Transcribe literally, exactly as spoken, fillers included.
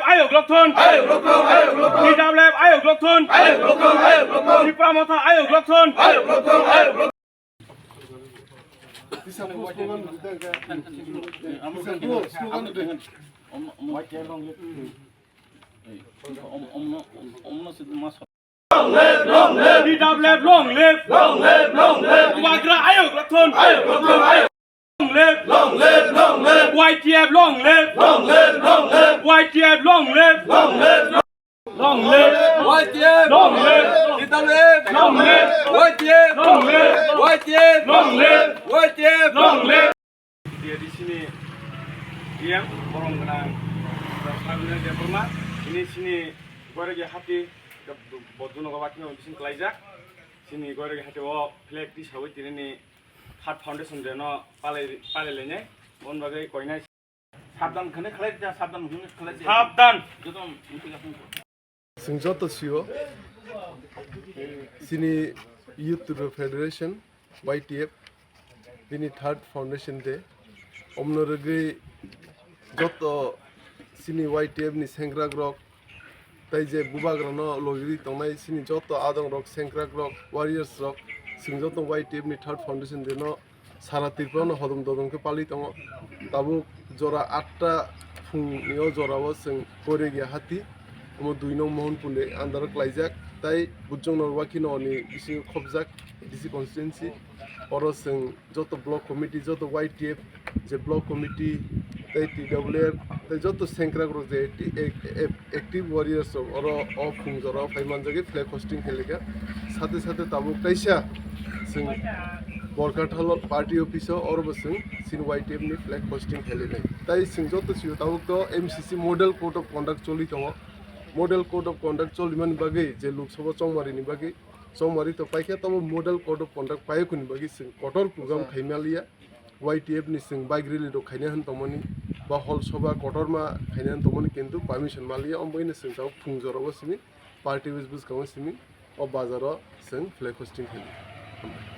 Ayok lokthon. Ayok lokthon, ayok lokthon. T W F ayok lokthon. Ayok lokthon, ayok lokthon. Tipra Motha ayok lokthon. Ayok lokthon, ayok lokthon. Slogan, slogan. Slogan. Long live, long live. T W F long live. Long live, long live. Bubagra ayok lokthon. Ayok lokthon, ayok. Long live. Long live, long live. Y T F long live. Long live, long live. Y T F long live. Long live, long live. Long live. Y T F. Long live. T W F. Long live. Y T F. Long live. Y T F. Long live. Y T F. Long live. D A D C ni E M borong gwnang Sabina Debbarma, ini sini Goiregi hati, bo dunogo wathino bising klaijak. Sini Goiregi hati o flag tisawi tinini third foundation day no palai, palai lainai. Bon bagwi koinai. Sabdan khane khlai da, sabdan khane khlai da. Sabdan. Joto muti gasung ko. Chwng joto sio, chini Youth Tripura Federation, Y T F, bini third foundation day. Omno rwgwi joto chini Y T F ni sengkrakrok, tei je bubagrano logiri tongnai chini joto adongrok, sengkrakrok, warriors rok, chwng joto Y T F ni third foundation day no sara Tripura no hodom dodom khe pali tongo. Tabuk jora atta phung ni o jora o chwng Goiregi hati, omo dui nong Mohanpur ni under o klaijak, tai Bujong Norwakhi no ni bisingo khopjak A D C constituency. Oro chwng joto block committee, joto Y T F je block committee, tei T W F, tei joto sengkrakrok je acti-, ac-, ac-, active warriors rok oro o phung jora o phai manjagwi flag hosting khailika. Sate sate tabuk kaisa chwng Borkathal party office o oro bo chwng chini Y T F ni flag hosting khailainai. Tai chwng joto sio tabuk to M C C model code of conduct choli tongo. Model code of conduct cholimani bagwi je Lok Sabha chongmari ni bagwi chongmari to paikha, tamo model code of conduct paiyakuni bagwi chwng kotor program khaimaliya. Y T F ni chwng bike rally rok khaina hwn tongmani, ba hol soba kotorma khaina hwn tongmani, kintu permission maliya, omo bagwino chwng tabuk phung jora o simi party office bwskango simi o bazar o chwng flag hosting khainai.